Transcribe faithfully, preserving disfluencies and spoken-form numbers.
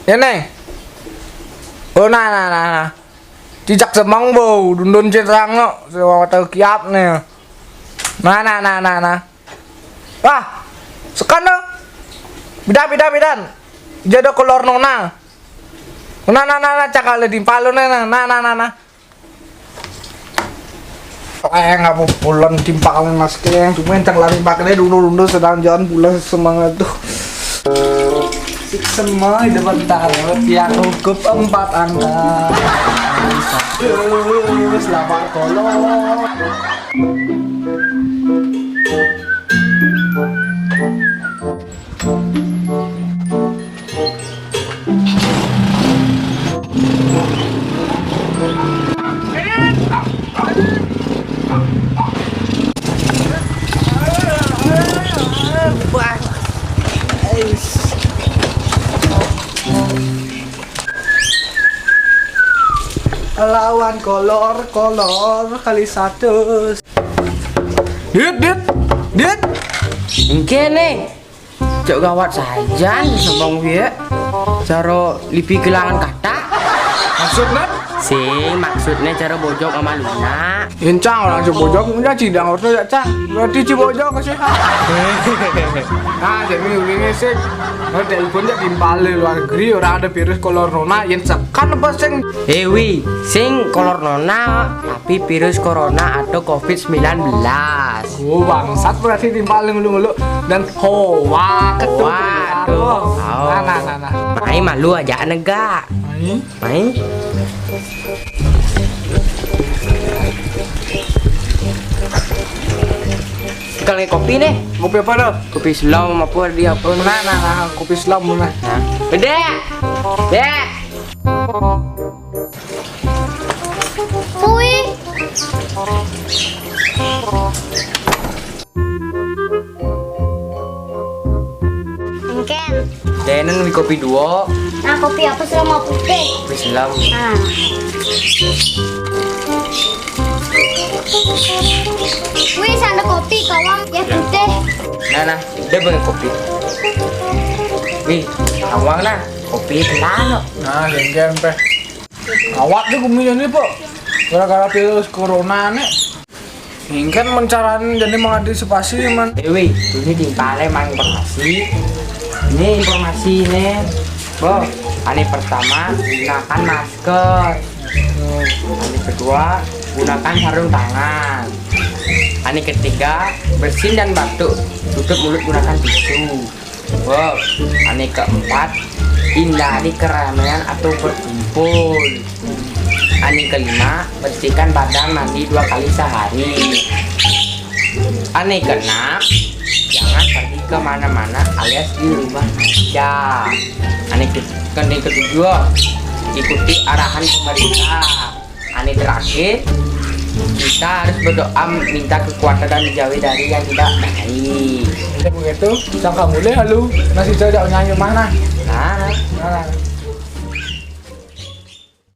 Ini. Oh, nah, nah, nah, nah. Cicak semang, bo, dundun citang, no. Sewa tau kiap, nih. Nah, nah, nah, nah, nah. Wah, sekan, no. Bidan, bidan, bidan. Jado kolor nona. Nah, nah, nah, nah, cakale timpal, nah, nah, nah, nah, nah, nah. Eh, nggak mau pulang timpal, Mas Keng. Cuma yang lari pakai dulu, dulu sedang jalan pulang semangat tuh. Sik semai depan tarot yang hukum empat angka. Terus lapar kolot. Lawan kolor, kolor kali satu. Dit, dit, dit. Engke nih. Cok gawat saja nih, sombong wie. Caro lipi kehilangan kata. Maksudnya? Sing, maksudnya caro bojok sama Luna. Encang orang Cibojok, punya cidang orto ya, Cang. Berarti Cibojok sih. Nah, jadi ini sih. Kalau telepon ya timpal di luar negeri, orang ada virus kolor nona, yang sekan apa sing? Ewi, sing kolor nona, tapi virus corona atau covid sembilan belas. Oh, bangsat berarti timpal ngulu-ngulu dan hoak itu. Waduh. Nah, nah, nah, nah. Mai malu aja negak. Mai. Mai. Kalau kopi nih. Kopi apa dah? Kopi Islam apa dia apa? Nah, nah, nah, kopi Islam mana? Nah. Beda. Beda. Pui. Engken. Denen wi kopi duo. Nah, kopi apa selama putih? Kopi selam. Nah. Wih, sana kopi, kawang, ya putih. Nah, nah, udah banget kopi. Wih, kawang nah, kopi kenal. Nah, engken pe. Awak tuh kuminya nih, Pak. Gara-gara virus corona nih. Engken mencaran jadi mengantisipasi, man. Ewi, ini timpale mang informasi. Ini informasi ini. Bo, ane pertama gunakan masker. Ane kedua gunakan sarung tangan. Ane ketiga bersin dan batuk, tutup mulut gunakan tisu. Bo, ane keempat hindari keramaian atau berkumpul. Ane kelima bersihkan badan mandi dua kali sehari. Ane keenam jangan pergi kemana-mana alias di rumah aja. Ane ke ane ketujuh ikuti arahan pemerintah. Ane terakhir kita harus berdoa minta kekuatan dan dijauhi dari yang tidak baik. Begitu, sangka mulai halu nasi cocok nyanyi mana? Nah, nah.